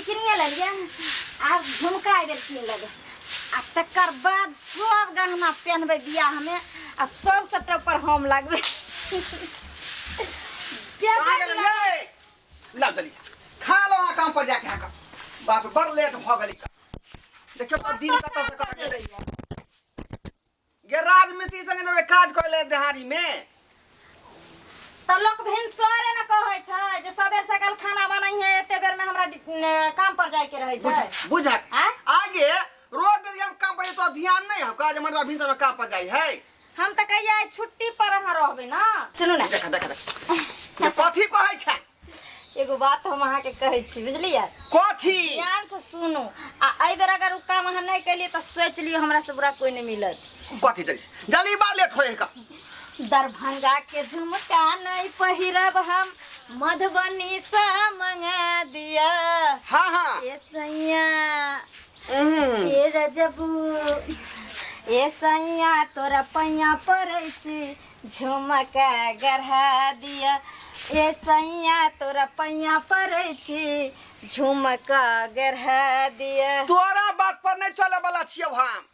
किनिए लेलियै। आब झुमका एहि बेर कीन लेबै आ तकर बाद सब गहना पहनबै बियाहमे आ सबसँ टॉपर हम लगबै। कहाँ गेलै यै? ला जल्दी खा लो अहाँ काम पर जाके अहाँके बाप रे, बड़ लेट भऽ गेलै। देखियौ तऽ दिन कतऽ से कतऽ गेलै गे। राजमिस्त्री संगे जेबै काज करै लए देहारी में। तऽ लोक भिनसरे ने कहै छै जे सबेर सकाल खाना बनैहे, एते बेर में हमरा काम पर जाय के रहै छै। बुझक आँय? आगे रोज डेली हम काम पर तो ध्यान नहीं हो काज मर्दा भिनसर में काम पर जाइ है। हम तऽ कहिया आइ छुट्टी पर अहाँ रहबै ना। सुनू ने। देख देख देख, कथी कहै छै? एगो बात हम अहाँके कहै छी, बुझलियै? कथी? ध्यान से सुनू आ एहि बेर अगर ओ काम अहाँ नहि केलियै तऽ सोचि लियौ हमरा से बुरा कोई नहि मिलत। कथी? जल्दी जल्दी बात, लेट होए का। दरभंगा के झुमका नहीं पहिरब हम, मधुबनी से मंगा दिया। हाँ हाँ। ए सैया, ए रजबू, ए सैया, तोरा पैया पड़ै छी, झुमका गढ़ा दिया। ए सैया, तोरा पैया पड़ै छी, झुमका गढ़ा दिया। तोरा बात पर नहीं चले वाला छियौ हम,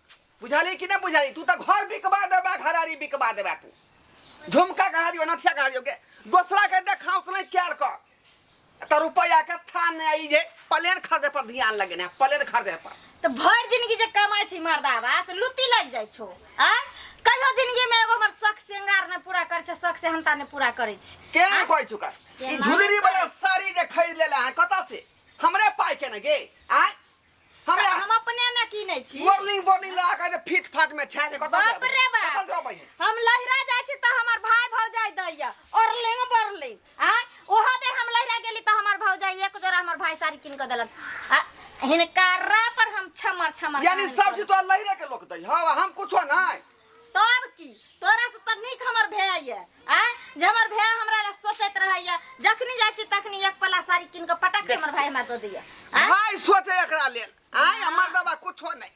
बुझली कि नहीं बुझली? तू तो घर बिकवा देबा, घरारी बिकवा देबा। तू झुमका कहा दियो, नथिया कहा दियो के दोसरा के देखाओ तो नहीं क्यार कर त रुपया के थान नहीं आई जे प्लेन खरीदे पर ध्यान लगे ने, प्लेन खरीदे पर। तऽ भरि जिंदगी जे कमाइ छी मर्दाबा से लुत्ती लागि जाइ छौ आ कहियो जिंदगी में एगो हमर शौक श्रृंगार नहि पूरा करै छै, शौक सेहनता नहि पूरा करै छै। केना कहै चुका ई केना झुलरी वाला साड़ी जे खरीद लेला है कतऽ से? हमरे पाई के ने गे आय हमरा? हम अपने ने कीनै छी। बोर्लिंग बोर्लिंग लगा के जे फिट फाट में छा के कतऽ से बाप अबै? रे बाप। कतऽ से अबै है? हम लहिरा जाइ छी तऽ हमर भाय भौजाइ दैया ओरलिंग बोरलिंग आ ओहो बेर हम लहिरा गेली तऽ हमर भौजाइ एक जोड़ा हमर भाय साड़ी कीन कऽ देलक आ हिनकरा पर हम छमर छमर यानी कान सब करै। चीज तो लहिरे के लोक दै हौ, हम कुछो नहीं। तब की, तोरा से तऽ नीक हमर भैया ये आ जे हमर भैया हमरा लए सोचैत रहैया, जखनी जाइ छी तखनी एक पल्ला साड़ी कीन कऽ पटक से हमर भाई हमरा दऽ दैया आ? भाई सोचे एकरा लेल आय, हमर दबा कुछो नहीं।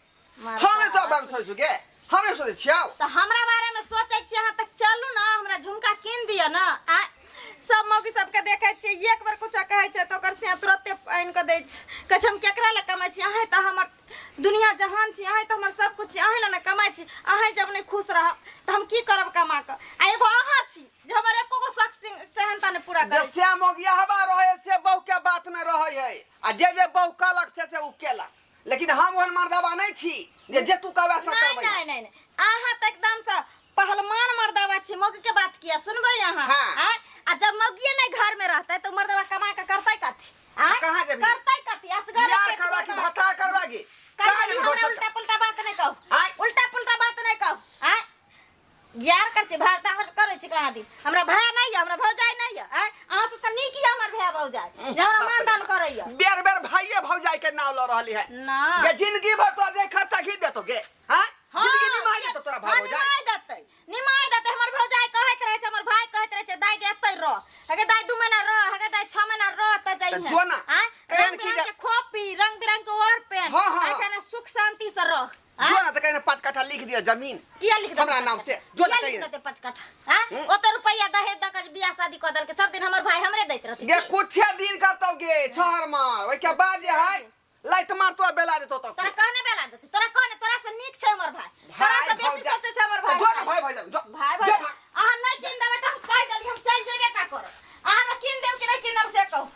हम तो बम सोचु गे, हम नहीं सोचै छियौ। तऽ हमरा बारे में सोचै छियै अहाँ तऽ चलू ने हमरा झुमका कीन दिअ ने आ सब मौगी सबके देखै छियै, एक बेर कुछो कहै छै तऽ ओकर से तुरते आनि कऽ दै छै। कहै छै हम केकरा लए कमाइ छी? अहें तऽ हमर दुनिया जहान छी, अहें तऽ हमर सब कुछ छी, अहें लए ने कमाइ छी। अहें जब नहि खुश रहब तऽ हम की करब कमा कऽ? आ एगो अहाँ छी जे हमर एको गो शौक सेहनता नहि पूरा जे करै छी। श्याम मोगियाहबा रहे से बहु के बात में रहे है आ जे जे बहु कहलक से से उ केलक, लेकिन हम ओहन मर्दाबा नहीं छी जे जे तू कहबे से नहीं करबै। नहीं नहीं नहीं, अहाँ तऽ एकदम से पहलवान मर्दाबा छी। मौगी के बात किया सुनबै अहाँ? हाँ। आँय? आ जब मौगिए नहीं घर में रहतै तऽ मर्दाबा कमा के करतै कथी? आँय? कहाँ जेबही? करतै कथी? असगरे बियाह पेट करबा कि भरतै। भत्ता करबा की? कहीं कहाँ जेबही हमरा घर छोड़ उल्टा पुल्टा बात नहीं कहू। आँय? उल्टा पुल्टा बात नहीं कहू। आँय? यार कर छी, भाता करै छी कहाँ दिन। हमरा भाय नहीं है, हमरा भौजाई नहीं है। आँय? अहाँ से तऽ नीक यऽ हमर भाय भौजाई जे हमरा मान दान करैया। बेर बेर भाइये भौजाई के नाम ल रहली है। ना। गे जिंदगी भर तोरा जे खर्चा घी देतो गे। हाँ? हाँ, जिंदगी निमाहि देतो तोरा भाय हाँ, भौजाई। निमाहि देतै, निमाहि देतै। हमर भौजाई कहैत रहै छै, हमर भाय कहैत रहै छै, दाई गे एतै रह, हगे दाई 2 महीना रह, हगे दाई 6 महीना रह तऽ तऽ जइहे। जो ना। आँय? केहन रंग की बिरंग के खोपी, रंग बिरंग के ओढ़ पेन। हाँ, हाँ, हाँ। एहिठाम सुख शांति से रह। आँय? जो ना तऽ कहीं 5 कट्ठा लिख दिया जमीन किया लिख देतै हमरा पाँच नाम कट्ठा? से? जो ना किया कहीं लिख देतै 5 कट्ठा? आँय? ओते रुपैया दहेज दऽ कऽ जे बियाह शादी कऽ देलकै, सब दिन हमर भाय हमरे दैत रहतै गे की? कुछे दिन करतौ गे छहर मार, ओहिके बाद जे है लाइट मारतो आ बेला देतो तब। तोरा कहने बेला देतै, तोरा कहने। तोरा से नीक छै हमर भाय, तोरा भाय से बेसी भौजाई। सोचै छै हमर भाय। जो ना भाय भौजाई, जो। भाय जो। भौजाई अहाँ नहि कीन देबै तऽ हम कहि देली, हम चलि जेबे का करब। अहाँ हमरा कीन देब कि नहि कीन देब से कहू।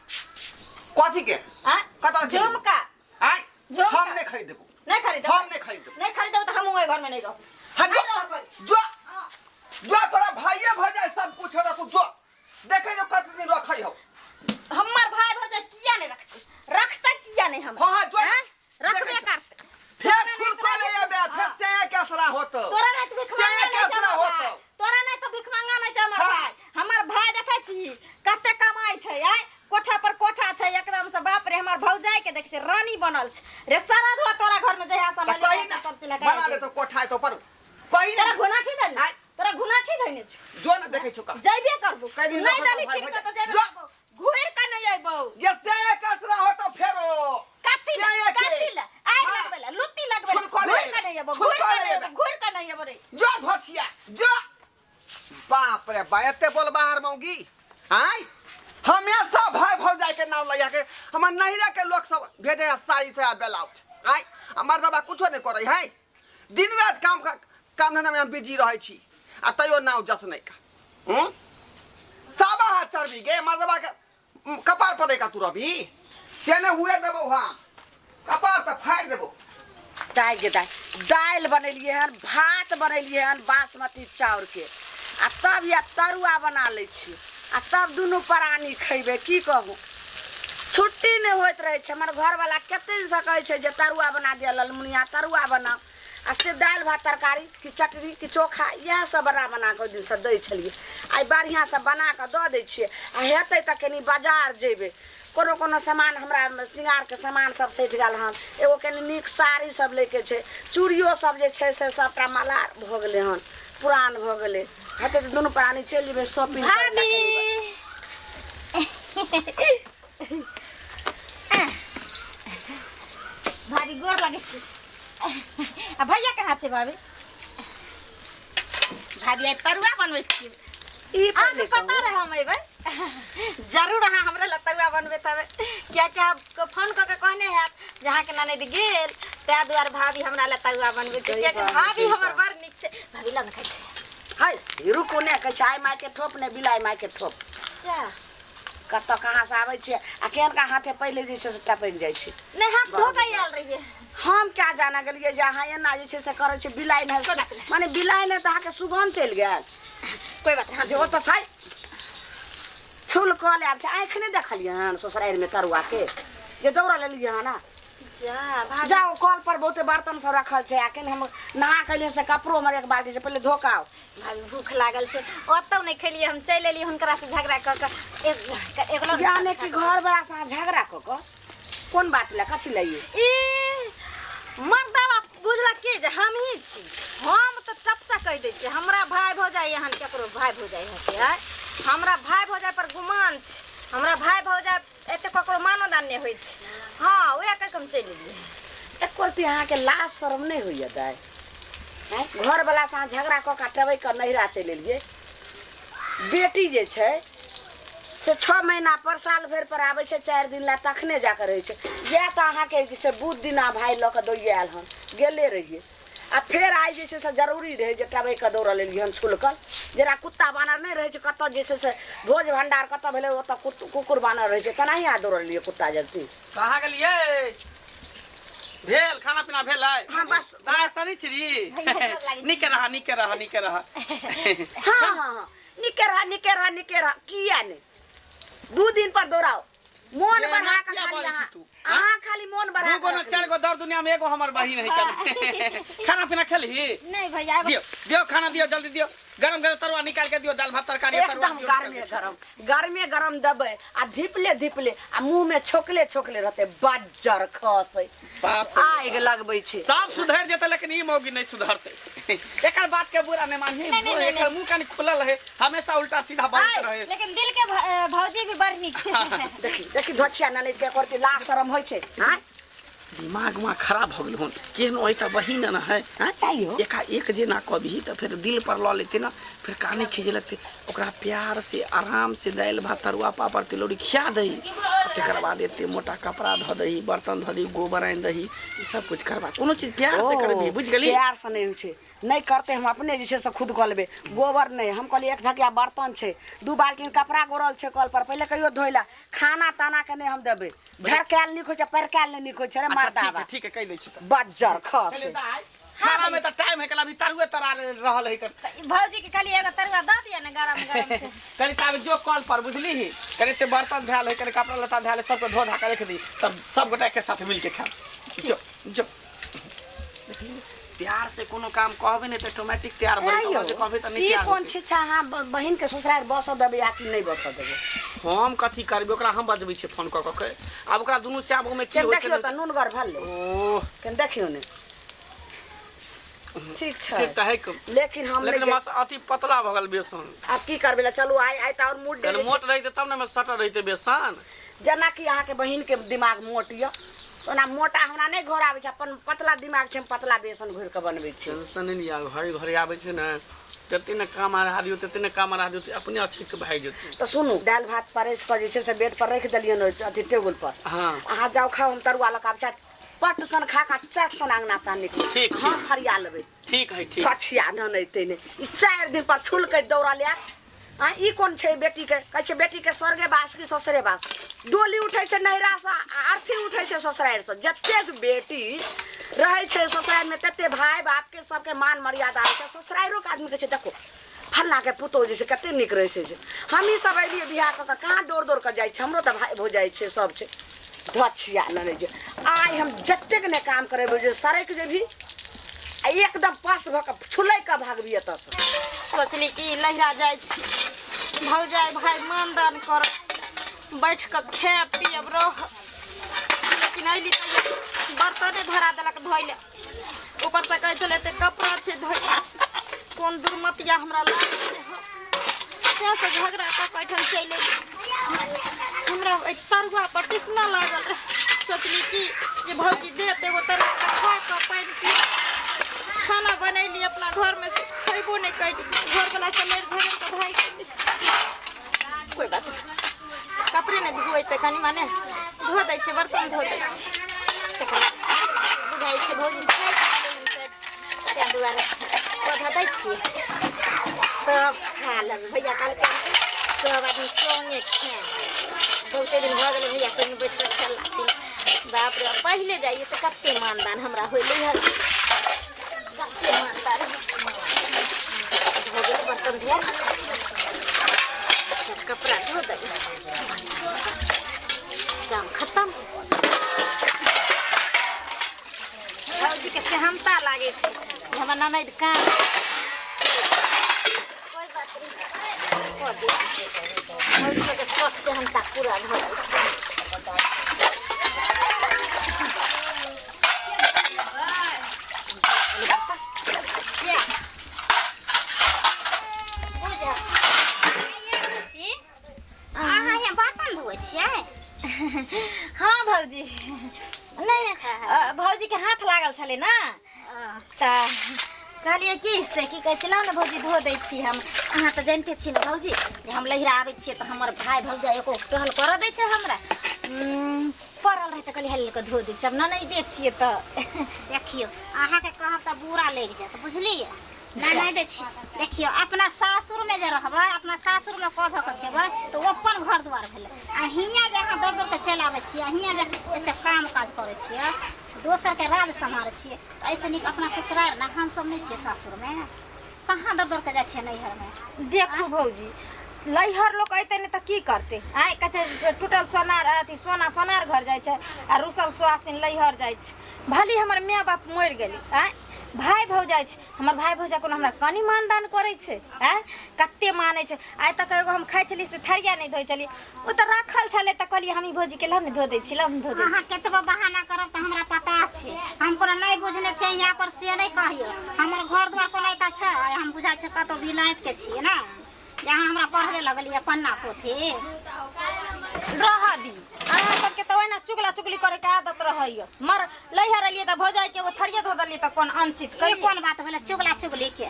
कथी के? आँय? कतऽ से? झुमका। आँय? झुमका। हम नहि खरीदबो। नहि खरीदबै? हम नहि खरीदबो। नहि खरीदबै तऽ हमहूँ ओहि घरमे नहि रहब। हाँ, जो। नहि रहबै। जो। हाँ। जो, तोरा भाइये भौजाई सब कुछ हो, तू जो देखे जो कत दिन रखै हो। हमर भाय भौजाई किया नहि रखतै? रखतै किया नहि हमरा? हाँ, हाँ, जो। आँय? रखबे देखै छी। करतै। फेर छुलको ले आबे, फेर से के असरा होतो। तोरा नहीं तो से भिखमंगा के नहीं छै असरा हमर भाय। होतो। तोरा नहीं तो भिखमंगा नहीं छै हमर हाँ। भाय। हमर भाय देखै छी कते कमाइ छै? आय कोठा पर कोठा छै एकदम से। बाप रे, हमर भौजाई के देख छै, रानी बनल छै रे। सारा धुआ तोरा घर में जहिया तऽ समय कही ना सब चीज लगा बना ले तो कोठा तो पर कही तोरा ना। घुनाठी धैने आय। तोरा घुनाठी धैने छौ। जो ना देखै छौ का जइबे करबो। कई दिन नहीं रखो तो देली भाई किन भौजाई। के तऽ जइबे जो। करबो, घुरि के नहीं अइबौ। ये से के असरा होतो फेरो। कथी ले? से के। कथी ले आगि हाँ। लगबै ले, लुत्ती लगबै ले? छुलको ले घुरि के नहीं अइबौ, छुलको घुरि के ले नहीं अइबौ, अयबै। घुरि के नहीं अइबौ रे। जो धोछिया जो। बाप रे बा, एते बोल बाहर मौगी आय हमेशा भाई भौजाई के नाम लैया के हमर नैहरा के लोक सब भेजै है साड़ी साया ब्लाउज। आँय, आ मर्दबा कुछो नहि करै है, दिन राति काम काम धंधा में हम बिजी रहै छी आ तैयो नाव जस नहि का। हूँ, साबा हाथ चढ़बी गे, मर्दबा के कपार पर का तू रहबी से नहि हुए देबौ, हम कपार तऽ फाड़ि देबौ। दाइ गे दाइ, दालि बनेलियै हन, भात बनेलियै हन बासमती चाउरके, आ तब या तरुआ बना लै छी आ तब दुनू प्राणी खयबै। की कहू, छुट्टी नहि होइत रहै छै। हमर घरवला कतेक दिनसँ कहै छै जे तरुआ बना दिअ ललमुनिया, तरुआ बनाउ, आ से दालि भात तरकारी कि चटनी कि चोखा इएह सब बना बना कऽ ओहि दिनसँ दै छलियै। आइ बढ़िआँसँ बना कऽ दऽ दै छियै आ हेतै तऽ कनि बाजार जेबै। कोनो कोनो सामान हमरा श्रृंगारके सामान सब सठि गेल हन, एगो कनि नीक साड़ी सब लैके छै, चूड़ियो सब जे छै से सबटा माला भऽ गेलै हन, पुरान भऽ गेलै। हेतै तऽ दुनू प्राणी चलि जेबै शॉपिंग करै लए कनि। भाभी गोर लगै छी। आ भैया कहाँ छै भाभी? भाभी आइ तरुआ बनबै छी। ई अहाँके पहिले पता कहू। रहे हम अयबै, जरूर अहाँ हमरा लए तरुआ बनबैत हेबै, कियाकि आपके फोन कऽ के कहने हैत जे अहाँके ननैद गेल, ताहि दुआरे भाभी हमरा लए तरुआ बनबै छै, गई कियाकि बाबू, भाभी गई हमर बाबू। बड़ नीक छै। भाभी लग खाइ छै। है रुकू ने, कहै छै आइ मायके ठोप ने बिलाइ मायके ठोप। अच्छा, कतऽ कहाँसँ आबै छियै आ केहनका हाथे पहिले जे छै से टपकि जाइ छै। नहि, हाथ धो कऽ आयल रहियै। हम क्या जाना गेलियै जे अहाँ एना जे छै से करै छियै। बिलाइ नहि माने बिलाइ नहि तऽ अहाँके सुगन्ध चलि गेल। कोइ बात नहि। जे ओतऽ छै छुल कऽ आयल छै, आँखि नहि देखलियै हन ससुरारिमे तरुआके जे दौड़ल एलियै हन। जा भाभी, जाउ, कल पर बहुते बर्तन सब रखल छै आ केन हम नहा के एलियै से कपड़ो हमर एक बाल्टी छै, पहिले धो के आउ। भाभी भूख लागल छै, ओतौ नहि खेलियै, हम चलि एलियै हुनकरा से झगड़ा कऽ कऽ एक एकलो। यानी कि घर वाला से अहाँ झगड़ा कऽ कऽ कोन बात लए, कथी लए? ई मर्दवा बुझलक की जे हमही छी, हम तऽ टपसा कहि दै छियै हमरा भाय भौजाइ एहन केकरो भाय भौजाइ हेतै? आँय, हमरा भाय भौजाइ पर गुमान छै, हमरा भाय भौजाइ एते ककरो मानो दान नहि होइ छै। हँ, उएह कहि कऽ हम चलि एलियै। एको रत्ती अहाँके लाज शरम नहि होइए दाइ? आँय, घरवला से अहाँ झगड़ा कऽ कऽ टबैक कऽ नैहरा चलि एलियै। बेटी जे छै से 6 महीना पर साल भरि पर आबै छै 4 दिन लए, तखने जा कऽ रहै छै। इएह तऽ अहाँके जे छै बुध दिना भाय लऽ कऽ दैये आयल हन, गेले रहियै आ फेर आइ जे छै से जरूरी रहै जे टबै कऽ दौड़ल एलियै हन छुलकल जेना कुत्ता बानर नहि रहै छै, कतऽ जे छै से भोज भंडार कतऽ भेलै ओतऽ कुकुर बानर रहै छै, तेनाही अहाँ दौड़ल एलियै कुत्ता जगती। कहाँ गेलियै? भेल खाना पीना भेलै? हाँ, बस। दाय शनिचरी, भैया, गोर लागै छी। नीके रह, नीके रह, नीके रह। हाँ हाँ हाँ, नीके रह, नीके रह, नीके रह। किया नहि 2 दिन पर दौड़ाओ मोन ये बढ़ा ना कऽ किया खाली बजै छी अहाँ तू, हाँ? अहाँ खाली मोन बढ़ा दू गो कऽ ना रखली। चारि गो दर दुनिया में एगो हमर बहिन है। खाना पीना खेलही? नहीं भैया। दियो, दियो खाना दियो, जल्दी दियो, गरम गरम तरुआ निकाल के दियो, दाल भात तरकारी तरुआ एकदम दियो निकाल गरमे के। गरम, गरमे गरम देबै आ धिपले धिपले आ मुँह में छोकले छोकले रहतै, बज्जर खसै। बाप रे। आगि लगबै छै। सब सुधर जेतै लेकिन ई मौगी नहीं सुधरतै। एकर बात के बुरा नहीं मानही। नहीं, नहीं, एकर मुंह कनी खुलल है, हमेशा उल्टा सीधा बात रहे। लेकिन दिल के भौजी भी बड़ नीक छै। देखी देखी धोछिया ननैद के करती, लाज शरम होइ छै? आँय, दिमाग उमाग खराब हो गेल हन। केहनो है तऽ बहिन न है, आँय? चाहियो। एका एक जे ना कभी तऽ फेर दिल पर लऽ लेते ना, फिर काने खींचे लगते। ओकरा प्यार से आराम से दालि भात तरुआ पापड़ तिलौरी खिया दही, तकर बाद एते मोटा कपड़ा धऽ दही, बर्तन धऽ दही, गोबर आनि दही, ई सब कुछ करबा, कोनो चीज प्यार से करबी, बुझि गेली? प्यार से नहि होइ छै, नहि करतै, हम अपने जे छै से खुद कऽ लेबै। गोबर नहि, हम कहलियै एक ढकिया बर्तन छै, 2 बाल्टीन कपड़ा गोरल छै कल पर, पहिले कहियो धोइ लए। खाना ताना के नहि हम देबै, झरकायल नीक होइ छै, परकायल नहि नीक होइ छै रे। अच्छा ठीक है। मर्दाबा ठीक है, कहि दै छी तऽ। बज्जर खस। कहलियै दाइ, खाना में तऽ टाइम है, कल अभी तरुए तरा रहल है। भौजी के खाली एगो तरुआ दऽ दिअ ने, गरम गरम छै। कनि ताबे जो कल पर, बुझली? कनि एते बर्तन धयल है, कनि कपड़ा लत्ता धयल है, सबके धो धा के रख दी, तब सब गोटा के साथ मिल के खायब। जो जो, देखली, प्यार से कोनो काम कहबे नहीं तऽ ऑटोमेटिक तैयार भऽ जेतौ, जे कहबे तऽ नहीं ई तैयार कोन होतै। छिच्छा? अहाँ बहिन के ससुरारि बसऽ देबै आ कि नहि बसऽ देबै? हम कथी करबै? ओकरा हम बजबै छियै फोन कऽ कऽ के। आब ओकरा दुनू से आब ओहिमे की केन होइ छै देखियौ नहि तऽ नूनगर भेलै? ओह, केन देखियौ ने, ठीक छै। ठीक तऽ है कम। लेकिन हम लेकिन नहि मस अथी पतला भऽ गेल बेसन। आब की करबै ला, चलू आइ आइ तऽ आओर मूड कनि मोट रहितै तब ने ओहिमे सटल रहितै बेसन। जेनाकि अहाँके बहिन के दिमाग मोट यऽ, ओना मोटा हमरा नहि घर आबै छै, अपन पतला दिमाग छै, हम पतला बेसन घोरि कऽ बनबै छी। टेंशन नहि लिअ, घरे घरे आबै छै ने। जते ने काम अढ़ा दियौ तते ने काम अढ़ा दियौ तऽ अपने अछैत भागि जेतौ। तऽ सुनू, दालि भात परसि कऽ जे छै से बेड पर राखि देलियनि ओहि अथी टेबुल पर। हँ। अहाँ जाउ खाउ, हम तरुआ लऽ कऽ आबै छी। पट सन खा कऽ चट सन अङ्गना सँ निकलू। ठीक, हम ठीक। फरिया लेबै। ठीक है, ठीक। पछिया ननैते नहि ई 4 दिन पर छुलकै दौड़ल आयत। आ ई कोन छै बेटीके? कहै छै बेटीके स्वर्गे बास कि ससुरे बास। डोली उठै छै नैहरासँ आ अर्थी उठै छै ससुरारिसँ। जतेक बेटी रहै छै ससुरारिमे तते भाय बापके सबके मान मर्यादा होइ छै। ससुरारियोके आदमी कहै छै देखो फल्लाँके पुतोहु जे छै कते नीक रहै छै। से हमही सब एलियै बियाह कऽ कऽ कहाँ दौड़ दौड़ कऽ जाइ छै, हमरो तऽ भाय भौजाइ छै सब छै। धछिया ननै जे आइ हम जतेक नहि काम करेबै जे सड़कि जेबही आ एकदम पास भऽ कऽ छुलै कऽ भागबी एतऽसँ। सोचली कि लहिरा जाइ छी, भौजाइ भाय मानदान कर, बैठ कऽ खायब पियब रह। लेकिन अयली तऽ बर्तने धरा देलक धोइ लए, ऊपरसँ कहै छलै एते कपड़ा छै धोइ लए। कोन दुर्मतिया हमरा लागल छै, से झगड़ा कऽ कऽ एहिठाम चलि अयली। हमरा ओहि तरुआ पर टिसना लागल रहै। सोचली कि जे भौजी देत एगो तरुआ तऽ खा कऽ पानि पी। खाना बनैली अपना घरमे से खयबो नहि कैली, घरवला से लड़ि झगड़ि कऽ भागि गेली। कोइ बात नहि, कपड़े नहि धोएतै, कनि मने धो दै छियै, बर्तन धो दै छियै। तकर बाद बुझाइ छै भौजी थाकि गेलै हन शायद, ताहि दुआरे पौधा दै छियै तब खा लेबै। भैया कहलकै सब आदमी संगे खायब, बहुते दिन भऽ गेलै भैया संगे बैठ कऽ खेला पीला। बाप रे, पहिले जाइए तऽ कते मानदान हमरा होइलै हन, कते मानदान भऽ गेलै। बर्तन धोअल, कपड़ा धो देबै, काम खतम। भौजीके सेहनता लागै छै जे हमर ननैद काम, कोइ बात नहि, कऽ दै छियै। भौजियोके शौक सेहनता पूरा भऽ गेल। अहाँ यहाँ बर्तन धोइ छियै? हाँ भौजी, नहि, भौजीके हाथ लागल छलै ने तऽ कहलियै कि से की कहै छै, लाउ ने भौजी धो दै छी हम। अहाँ तऽ जानिते छी ने भौजी जे हम लहिरा आबै छियै तऽ हमर भाय भौजाइ एको टहल करऽ दै छै हमरा। पड़ल रहै तऽ कहलियै हेल कऽ धो दै छी, आब ननैदे छियै तऽ। देखियौ, अहाँके कहब तऽ बुरा लागि जायत, बुझलियै? नहि दै छी। देखियौ, अपना सासुरमे जे रहबै, अपना सासुरमे कऽ धऽ कऽ खेबै तऽ ओ अपन घर दुआर भेलै। आ हियाँ जे अहाँ दौड़ दौड़ कऽ चलि आबै छियै, हियाँ जे एते काम काज करै छियै, दोसरके राज सम्हारै छियै, तऽ एहिसँ नीक अपना ससुरारि ने। हमसभ नहि छियै सासुरमे, कहाँ दौड़ दौड़ कऽ जाइ छियै नैहरमे? देखू भौजी, लैहर लोक अयतै नहि तऽ की करतै? आँय, कहै छै टूटल सोनार अथी सोना सोनार घर जाइ छै आ रुसल सुआसिन लैहर जाइ छै। भले हमर माय बाप मरि गेलै, आँय, भाय भौजाइ छै, हमर भाय भौजाइ कोनो हमरा कनि मानदान करै छै? आँय, कते मानै छै। आइ तक एगो हम खाइ छलियै से थरिया नहि धोइ छलियै, ओ तऽ राखल छलै तऽ कहलियै हमही भौजीके लऽ ने धो दै छी, लऽ हम धो दै अहाँ छी। केतबो बहाना करब तऽ हमरा पता छै, हम कोनो नहि बुझने छियै यहाँ पर से नहि कहियौ। हमर घर दुआर कोनो एतऽ छै? हम बुझाइ छै कतहु विलायत के छियै ने जे अहाँ हमरा पढ़बे लगलियै पन्ना पोथी। रहऽ दी, अहाँ सबके तऽ ओहिना चुगला चुगली करैके आदत रहैए। मर लैहर एलियै तऽ भौजाइके एगो थरिये धो देलियै तऽ कोन अनुचित ई करियै? कोन बात भेलै चुगला चुगली के?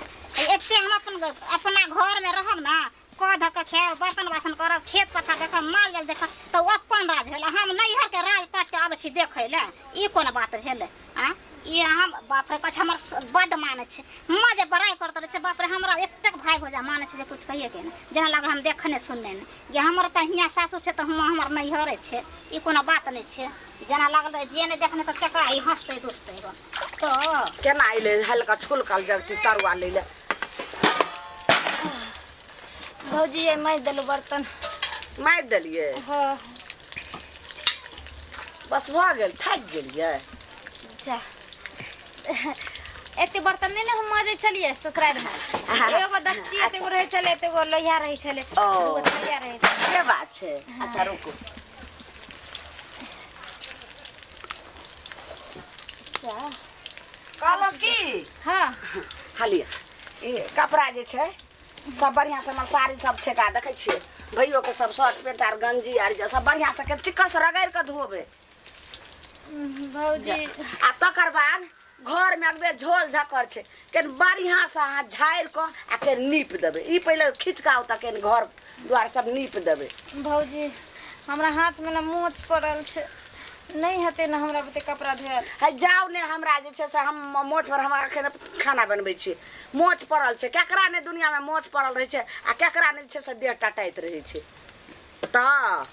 एते हम अपन अपना घरमे रहब ने, कऽ धऽ कऽ खायब, बर्तन बासन करब, खेत पथार देखब, माल जाल देखब तऽ ओ अपन राज भेल। हम नैहरके राज पाटके आबै छी देखै लए, ई कोन बात भेलै? आँय, ई हम बाप रे कहै छै हमर बड्ड मानै छै, माँ जे बड़ाइ करैत रहै छै, बाप रे हमरा एतेक भाय भौजा मानै छै जे कुछ कहिएके नहि, जेना लागै हम देखने सुनने नहि जे हमर तऽ हियाँ सासुर छै तऽ हुआँ हमर नैहरे छै। ई कोनो बात नहि छै, जेना लागल रहै जे नहि देखने तऽ केकरा ई हँसतै दुसतै गऽ तऽ। केना अयलै हल्का छुलकल जगती तरुआ लै लए? भौजी ये माजि देलहुँ बर्तन। मारि देलियै? हँ। बस भऽ गेल, थाकि गेलियै? जा, एते बर्तन नहि ने हम माजै छलियै ससुरारिमे। एगो दच्ची एते गो रहै छलै, एते गो लोहिया रहै छलै, ओ। दूगो थरिया रहै छलै। से बात छै। अच्छा रुकू। जा। कहलहुँ की, हँ, खाली ई कपड़ा जे छै सब बढ़िआँ से हमर साड़ी सब छेका देखै छियै, भैयोके सब शर्ट पेंट आर गंजी आर जे सब बढ़िआँ से चिक्कस रगड़ि कऽ धोबै भौजी। आ तकर बाद घर में अगबे झोल झकर छै, केन बढ़िया से अहाँ झाड़ि कऽ आ केन नीप देबै। ई पहिले खींच कऽ आउ तऽ केन घर द्वार सब नीप देबै। भौजी हमरा हाथ में ना मोच पड़ल छै, नहीं हेतै ना हमरा बुते कपड़ा धोयल। है जाउ ने, हमरा जे छै से हम मोच पर हम अखन खाना बनबै छी, मोच पड़ल छै। केकरा नहि दुनिया में मोच पड़ल रहै छै आ केकरा नहि छै से देह टटाइत रहै छै। तऽ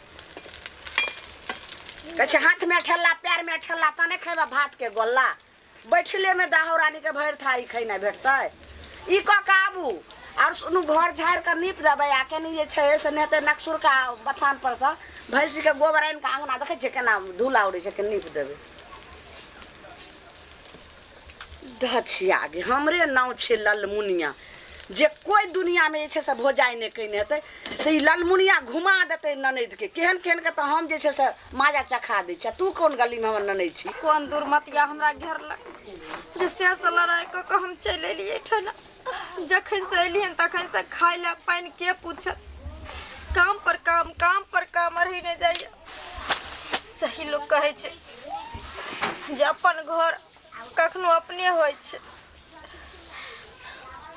कहै छै हाथ में ठेला पैर में ठेला तने खेबै भात के गोल्ला। बैठले में दाहो रानी के भरि थारी खैना भेटतै। ई कऽ के आबू आओर सुनू, घर झाड़ि कऽ नीप देबै आ कनि जे छै से नहि तऽ नकसुरका बथान पर सँ भैंसी के गोबर आनि कऽ अङ्गना देखै छियै केना धूला उड़ै छै, के नीप देबै। धछिया गे, हमरे नाम छै ललमुनिया, जे कोइ दुनियामे जे छै से भोजाइ नहि कयने हेतै से ई ललमुनिया घुमा देतै ननदिके। केहन केहन के तऽ हम जे छै से माजा चखा दै छियै। तू कोन गलीमे हमर ननद छी? कोन दुर्मतिया हमरा घेरलक जे से से लड़ाइ कऽ कऽ हम चलि एलियै एहिठाम। जखन से एलियन तखन से खाय लए पानि के पूछत, काम पर काम, काम पर काम, रहि नहि जाइए। सही लोक कहै छै जे अपन घर कखनो अपने होइ छै।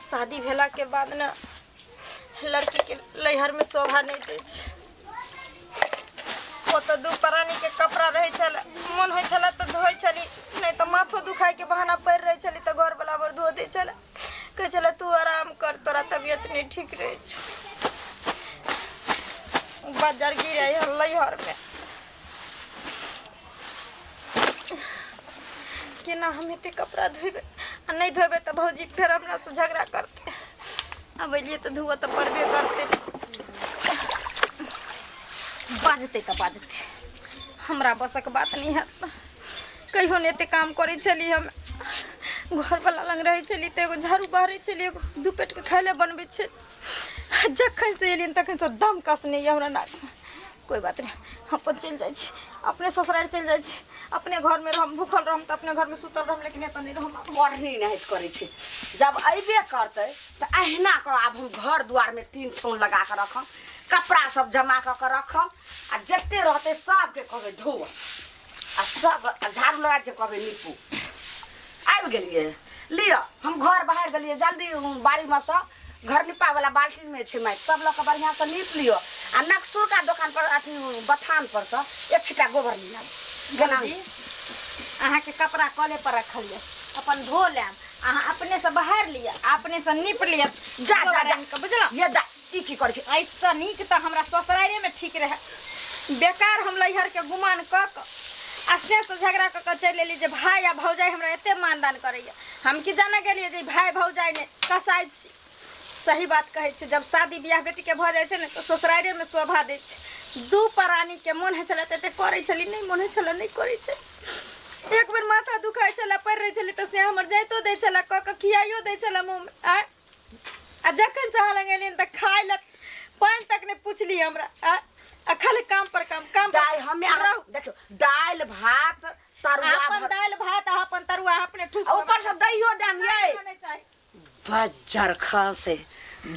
शादी भेलाके बाद ने लड़कीके लैहरमे शोभा नहि दै छै। ओतऽ दू प्राणीके कपड़ा रहै छलै, मोन होइ छलै तऽ धोइ छली, नहि तऽ माथो दुखाइके बहाना पड़ि रहै छली तऽ घरवला हमर धो दै छलै, कहै छलै तू आराम कर, तोरा तबियत नहि ठीक रहै छौ। बजर गिरै हन लैहरमे, केना हम एते कपड़ा धोबै? आ नहि धोबै तऽ भौजी फेर हमरासँ झगड़ा करतै। आब एलियै तऽ धोअ तऽ पड़बे करतै। बाजतै तऽ बाजतै, हमरा बसक बात नहि हैत। कहियो नहि एते काम करै छली हम। घरवला लग रहै छली तऽ एगो झाड़ू बहारै छली, एगो दू पेटके खाय लए बनबै छली। जखन से एलियन तखन से दम कसने यऽ हमरा नाकमे। कोइ बात नहि, हम अपन चलि जाइ छी, अपने ससुरारि चलि जाइ छी, अपने घरमे रहम, भूखल रहम तऽ अपने घरमे सुतल रहम, लेकिन एतऽ नहि रहम। पढ़नी नाहित करै छै, जब अयबे करतै तऽ अहिना कऽ आब हम घर दुआरमे 3 ठोन लगा कऽ रखब, कपड़ा सब जमा कऽ कऽ रखब आ जते रहतै सबके कहबै धो आ सब झाड़ू लगा के कहबै नीपू। आबि गेलियै, लिअ हम घर बहारि देलियै, जल्दी बाड़ीमे सँ घर निपा वाला बाल्टीन में छै माटि सब लऽ कऽ बढ़िआँ से नीप लिअ आ नकसुरका दोकान पर अथी बथान पर सँ एक छिट्टा गोबर लिअ। गेना अहाँके कपड़ा कले पर रखल यऽ, अपन धो लेब, अहाँ अपने से बहारि लिअ, अपने से नीप लिअ। जा जा जा, बुझलहुँ? ये दा ई की करै छी? एहिसँ नीक तऽ हमरा ससुरारिएमे ठीक रहए। बेकार हम लैहरके गुमान कऽ कऽ आ से से झगड़ा कऽ कऽ चलि एली जे भाय आ भौजाइ हमरा एते मानदान करैए। हम की जाने गेलियै जे भाय भौजाइ नहि कसाइ छी। सही बात कहै छै, जब शादी बियाह बेटीके भऽ जाइ छै ने तऽ ससुरारिएमे शोभा दै छै। दू प्राणीके मोन होइ छलै तऽ एते करै छली, नहि मोन होइ छलै नहि करै छै। एक बेर माथा दुखाइ छलै, पड़ि रहै छली तऽ से हमर जाइतो दै छलै, कऽ कऽ खियाइयो दै छलै मुँहमे। आँय, आ जखन से अहाँ लग एलियनि तऽ खाय लए पानि तक नहि पुछली हमरा। आँय, आ खाली काम पर काम, काम पर दालि हमे अहाँ देखियौ, दालि भात तरुआ, अपन दालि भात आ अपन तरुआ अपने ठूस, आ ऊपर से दहियो देम यै। बज्जर खसे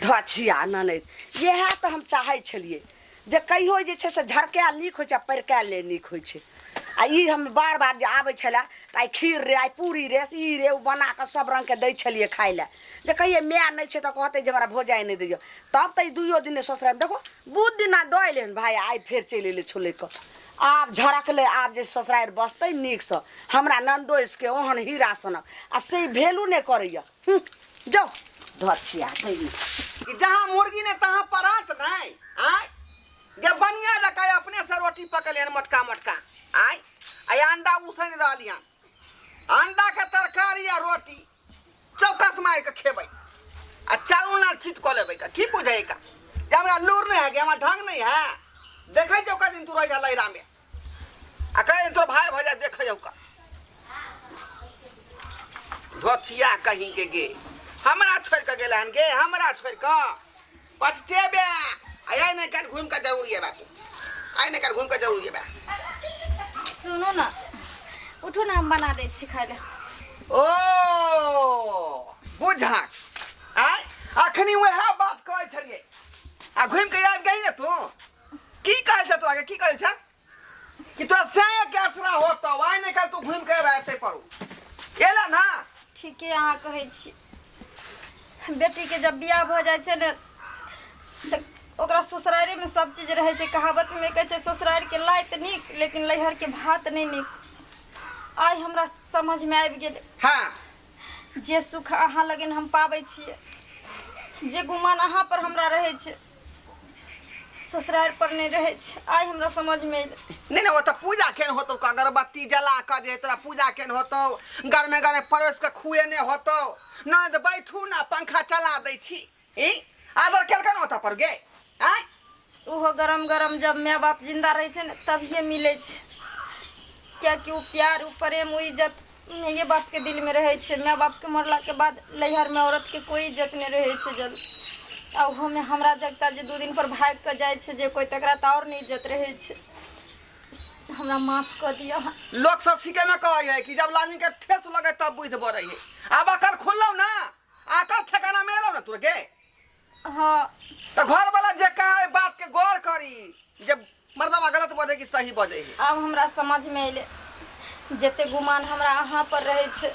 धछिया ननैद, इएह तऽ हम चाहै छलियै जे कहियो जे छै से झरकायल नीक होइ छै आ परिकायल नहि नीक होइ छै। आ ई हम बार बार जे आबै छलै तऽ आइ खीर रे, आइ पूरी रे, ई रे ओ बना कऽ सब रङ्गके दै छलियै खाय लए, जे कहियै माय नहि छै तऽ कहतै जे हमरा भौजाइ नहि दैए। तब तऽ ई दुइयो दिन ससुरारिमे देखो बुध दिना दऽ एलै हन भाय, आइ फेर चलि एलै छोलि कऽ। आब झरकलै, आब जे ससुरारि बसतै नीकसँ हमरा ननदोसिके ओहन हीरा सनक आ से भेलू नहि करैए। जाउ धछिया दै कि जहाँ मुर्गी ने तहाँ परात नहीं। आय गे बनिया जकाँ अपने से रोटी पकल हन मोटका मोटका। आय आय अंडा उसनि रहल हन, अंडा के तरकारी आ रोटी चौकस मारि के खेबै आ चारू नाल चित कऽ लेबै। का की बुझै का जे हमरा लूर नहीं है, हमरा ढंग नहीं है? देखै छौ दिन तू रह लैरा में आ कहे तोर भाई भऽ जाय, देखै जाउ का धोथिया कहीं के गे हमरा छोड़ के गेल हन गे, हमरा छोड़ के पछतेबे। आइ नहि काल्हि घूमि के जरूर एबा तू, आइ नहि काल्हि घूमि के जरूर एबा। सुनू ने, उठू ने, हम बना दै छी खाय लए। ओ बुझक आइ अखनी वएह बात कहै छलियै आ घूमि के आबि गेली ने तू। की कहै छ तोरा के? की कहै छ कि तोरा से के असरा होतौ? आइ नहि काल्हि तू घूमि के एबा एतै परू एला ना। ठीके अहाँ कहै छी। बेटीके जब बियाह भऽ जाइ छै ने तऽ ओकरा ससुरारिमे सब चीज रहै छै। कहावतमे कहै छै ससुरारिके लाइत नीक लेकिन नैहरके भात नहि नीक। आइ हमरा समझमे आबि गेलै। जे सुख अहाँ लगन हम पाबै छियै, जे गुमान अहाँ पर हमरा रहै छै, ससुरारि पर नहि रहै छै। आइ हमरा समझमे एलै। नहि नहि, ओतऽ पूजा केन होतौ? अगरबत्ती जला कऽ जे तोरा पूजा केन होतौ, गरमे गरमे परोसि कऽ खुएने होतौ। नहि तऽ बैठू ने, पंखा चला दै छी। ई आदर केलकै ने ओतऽ पर गे? आँय, ओहो गरम गरम जब माय बाप जिंदा रहै छै ने तभिए मिलै छै, कियाकि ओ प्यार, ओ प्रेम, ओ इज्जत माइए बापके दिलमे रहै छै। माय बापके मरलाके बाद नैहरमे औरतके कोइ इज्जत नहि रहै छै जब। आ ओहोमे हमरा जगता जे 2 दिन पर भागि कऽ जाइ छै जे कोइ, तकरा तऽ आओर नहि इज्जत रहै छै। हमरा माफ कऽ दिअ अहाँ। लोक सब ठीके में कहै है कि जब आदमी के ठेस लगे तब बुद्धि बढ़ै है। आब अकल खुललौ ना? अकल ठेकाना में एलौ ना तोरा के? हाँ। तो घर वाला जे कहे बात के गौर करी जे मर्दवा गलत बजे कि सही बजे है। आब हमरा समझमे अयलै, जते गुमान हमरा अहाँ पर रहै छै,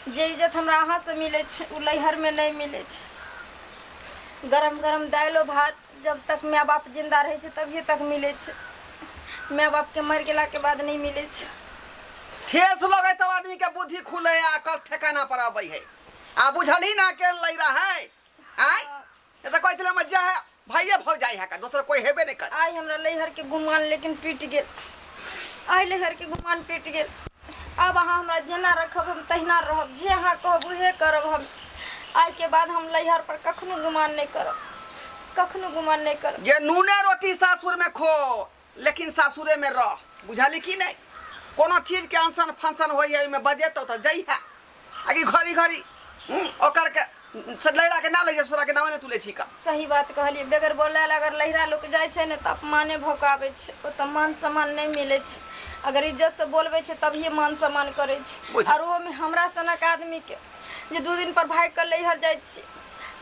जे इज्जत हमरा अहाँसँ मिलै छै, ओ नैहरमे नहि मिलै छै। गरम गरम दालिओ भात जब तक माय बाप जिंदा रहै छै तभिए तक मिलै छै, माय बापके मरि गेलाके बाद नहि मिलै छै। ठेस लगे तब आदमी के बुद्धि खुले है, अकल ठेकाना पर अबै है। आ बुझलही ना के लै रहा है? आय, ये तो कहै छलै हमर जे है भाइये भौजाइ है का, दोसर कोई हेबे नहीं कर। आइ हमरा नैहरके गुमान लेकिन टूटि गेल, आइ नैहरके गुमान टूटि गेल। आब अहाँ हमरा जेना रखब हम तहिना रहब, जे अहाँ कहब उहे करब हम। आइके बाद हम नैहर पर कखनो गुमान नहि करब, कखनो गुमान नहि करब। जे नूने रोटी सासुर में खो लेकिन सासुरे में रह, बुझली कि नहीं? कोनो चीज के अनशन फंक्शन होई है ओहिमे बजेतौ तऽ जइहे, आ कि घड़ी घड़ी ओकर के से लैला के ना लैहे, सोरा के नामे नहि तू लै छी का। सही बात कहलियै। बगैर बोलल अगर लहिरा लोक जाइ छै ने तऽ अपमाने भऽ कऽ आबै छै, ओतऽ मान सम्मान नहि मिलै छै। अगर इज्जतसँ बोलबै छै तभिए मान सम्मान करै छै। बुझ आओर ओहोमे हमरा सनक आदमीके जे 2 दिन पर भागि कऽ नैहर जाइ छी,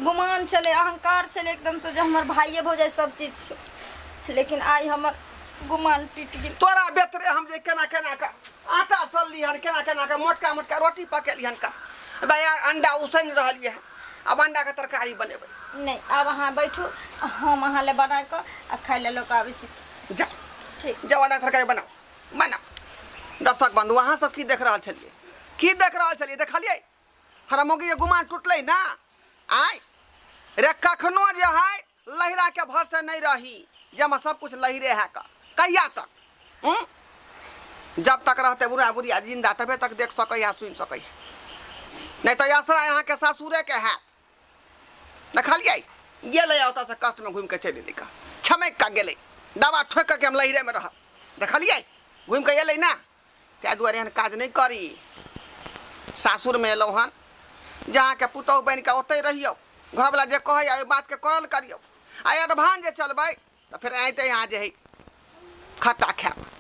गुमान छलै, अहंकार छलै एकदमसँ जे हमर भाइये भौजाइ सब चीज छै, लेकिन आइ हमर गुमान टूटि गेल। तोरा बेतरे हम जे केना केना के आटा सनली हन, केना केना के मोटका मोटका रोटी पकेली हन का। भैया अंडा उसनि रहलियै हन, आब अंडा के तरकारी बनेबै। नहि, आब अहाँ बैठू, हम अहाँ लए बना कऽ आ खाय लए लऽ कऽ आबै छी। जा ठीक, जाउ, अंडा के तरकारी बनाउ बनाउ। दर्शक बंधु, अहाँ सब की देख रहल छलियै? की देख रहल छलियै? देखलियै हमरा मौगी के गुमान टूटलै ना? आय रे, कखनो जे है लहिरा के भरसे नहीं रही जे हम सब कुछ लहिरे है का। कहिया तक? हूँ? जब तक रहते बुढ़ा बुढ़िया जिंदा तबे तक देख सकै है, सुनि सकै है, नहीं तो आसरा यहाँ के सासुरे के है। देखलियै गेलै ओतऽ से कष्ट में घूमि के चलि एलै का, छमकि कऽ गेलै, दवा ठोकि कऽ हम लहिरे में रहब। देखलियै घूमि कऽ एलै ना? ताहि दुआरे एहन काज नहि करी। सासुरमे एलहुँ हन, जहाँके पुतहु बनि कऽ ओतहि रहियौ, घरवला जे कहैए ओहि बातके करल करियौ। आ एडवांस जे चलबै तऽ फेर अयतै यहाँ जे हइ खट्टा खायब।